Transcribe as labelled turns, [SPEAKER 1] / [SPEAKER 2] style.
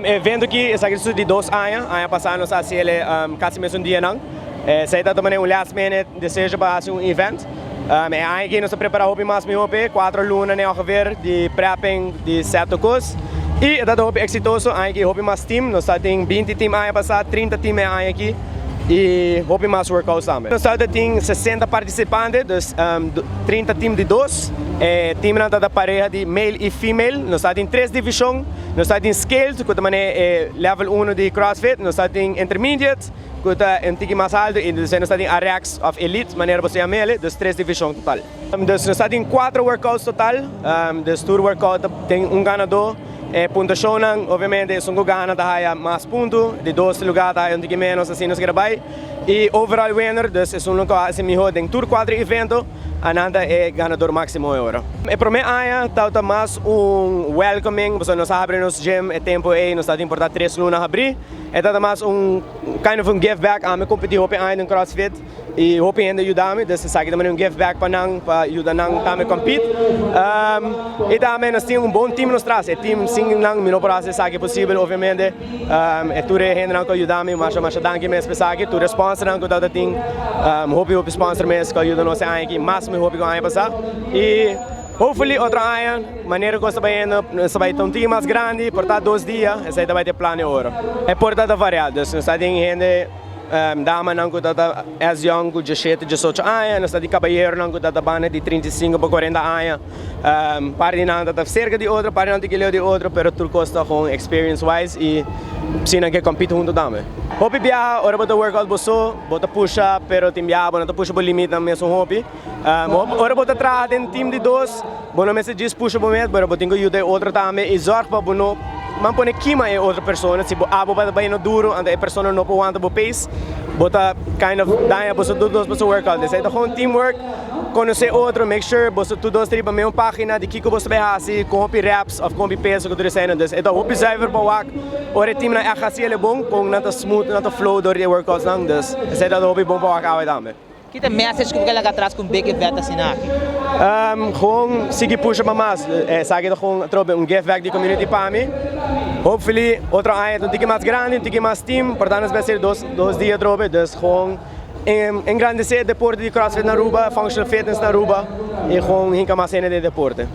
[SPEAKER 1] E evento aki esaki su di dos aña, aña pasa nos a haci el casi mesun dianan. Esey ta tuma un last minute decision pa haci un event. E aña aki nos a prepara hopi mas miho p'e, cuatro luna ne ongeveer di prepping, di set tur cos. Y e ta hopi exitoso, aña aki hopi mas team, nos ta tin 20 team aña pasa, 30 team e aña aki y hopi mas workouts tambe. Nos ta tin 60 participante, dus 30 team di dos. E teamnan ta pareha di male y female. Nos ta tin tres division. Nos ta tin scaled, cu ta mane e level 1 di CrossFit. Nos ta tin intermediate, cu ta un tiki mas alto. Y nos ta tin RX of elite, manera bo yama ele. Dus tres division total. Dus nos ta tin cuatro workouts total. Dus tur workout tin un ganador. E puntuacionnan, obviamente, esun cu gana ta haya mas punto. Di dos lugar ta haya un tiki menos, asina nos kier bay. Y overall winner, dus esun cu haci miho den tur cuatro evento, nan ta e ganador maximo e ora. E prome aña ta mas un welcoming, pasobra nos a habri nos gym e tempo ey, nos ta importa 3 luna habri. E ta mas un kind of un give back, ami a competi hopi aña den CrossFit y hopi hende yuda mi, dus esaki tambe un give back pa nan, pa yuda nan tambe compete. Y tambe nos tin un bon team nos tras, e team sin nan mi no por haci esaki posibel, obviamente. E tur hende nan cu yuda mi, masha masha danki mes pa esaki, tur sponsor nan cu ta tin, hopi hopi sponsor mes cu yuda nos aña aki, mas mi hopi cu aña pasa. Y hopefully otro aña, manera cu ta bayendo, nos ta bay un team mas grandi, por ta 2 dia, esey ta bay ta plan oro. E por ta varia, dus nos ta tin hende dama nan cu ta as young cu 17, 18 aña, nos ta tin caballero nan cu ta banda di 35 pa 40 aña. Par di nan ta cerca di otro, par di nan ta di otro, pero tur cos ta gewoon experience wise y si nan kier compete hunto tambe. Hopi biaha, ora bo ta workout bo so, bo ta pusha, pero tin biaha bo no ta pusha bo limite nan mes hopi. Ora bo ta traha den team di dos, bo no mester djis pusha bo mes, pero bo tin cu yuda e otro tambe y zorg pa bo no man pone kima e otro persona. Si bo abo pa bay no duro, anto e persona no por wanta bo pace, bo ta kind of daña boso tur dos boso workout. Esey ta gewoon teamwork, conoce otro, make sure boso tur dos ta riba mesmo pagina di kico boso bay haci, con hopi reps of con hopi peso cu tur esey. Dus e ta hopi zuiver pa wak, ora e team nan echt haci ele bon, con nan ta smooth, nan ta flow door di workouts nan. Dus esey ta hopi bon pa wak awe tambe.
[SPEAKER 2] Kico ta e message cu bo kier laga atras cu un big event asina aki?
[SPEAKER 1] Gewoon sigui pusha pa mas. Esaki ta gewoon trobe un give back di community pa mi. Hopefully otro aña un tiki mas grandi, un tiki mas team, por tanto nos ser 2 dia trobe, dus gewoon engrandece deporte di CrossFit na Aruba, functional fitness na Aruba y gewoon hinca mas den deporte.